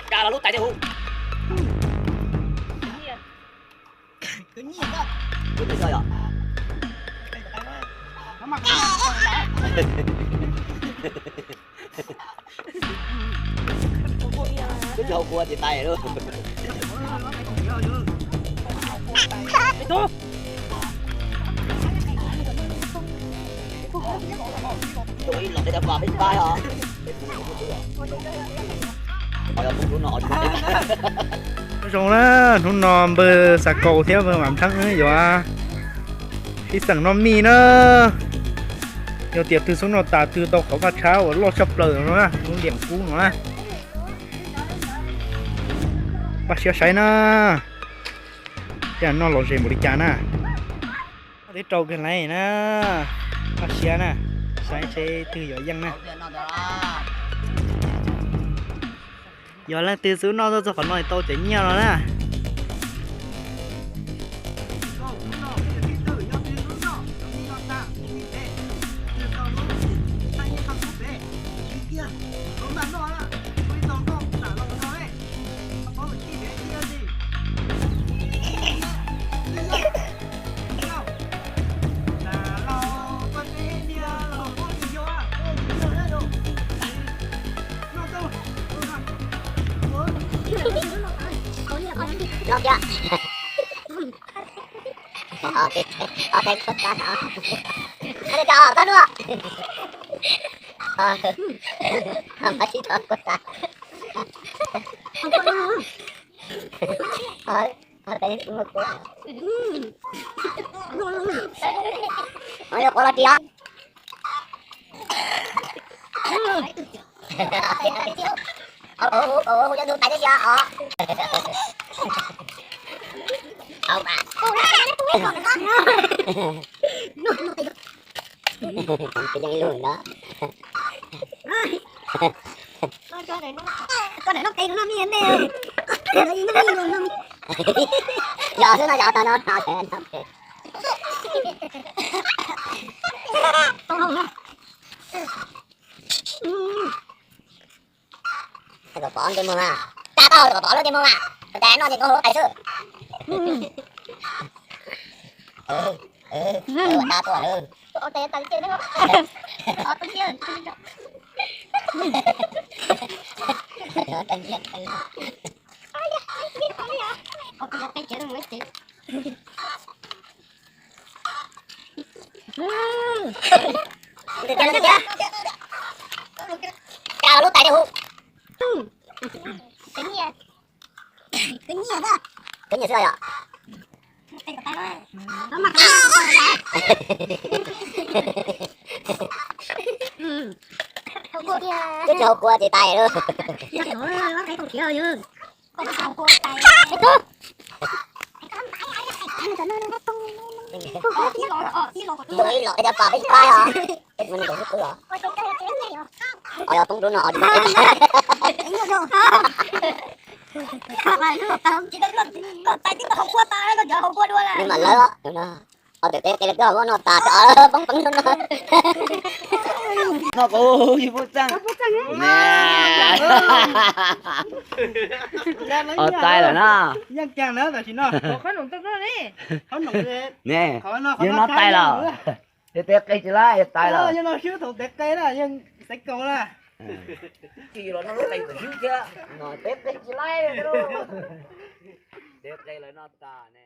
Cas los lub tais thiaj huv. Kwv tij yog. Twb tsis hau kua ces tais lawm. Tus ib los tej cov pom peb pab os. Zoo na, hnub no npawg Xa Kaus thiab npawg Vam Nrheeb yuav sib xeem noj mij na. Yog tias twg xub noj tas twg tau qhov vaj tshab uas loj tshaj plaws no na, lub liam kub no na. Pab siab saib na, cas noj los ze npaum li cas na. Teb rau kawg laiv na, pab siab na, saib seb twg yuav yeej na. Yog leej twg xub noj txog qhov no tau cov nyiaj no na. Noj thiab. Ob teg, ob teg kuj tas os. Ob teg, ob teg kuj tas. Ob teg kuj tas. Ob teg kuj tas. Koj niam noj qe no noj mij ne. Yog xwb no yog tau no no. Kom pov nte mus mas. Tab tau kom pov lub nte mus mas. Tab noj ces koj hlub qe xwb. Tab tuaj lawm. Cas lub tais thiaj huv. Kwv nyiam xwb yom. Twb tsis hau kua ces tais lawm. Tus ib los tej cov pom peb tsis paub os. Peb tus no nws tus xub qub os. Os yog poob rau no os. Nws mam lawv os. Os, tes teb qe los twb ho muab noj tas, poob poob rau no. Noj kuv yug pub txeej. Os, tais lawm na. Ne, yog no tais lawm. Yog tes qe tsis laib yog tais lawm. Yog no swb thaum tes qe na, yog xaiv kaus na. Tsis los noj lub qe tawm swb thiab, no tes qe tsis laib. Tes qe lawm no tas ne.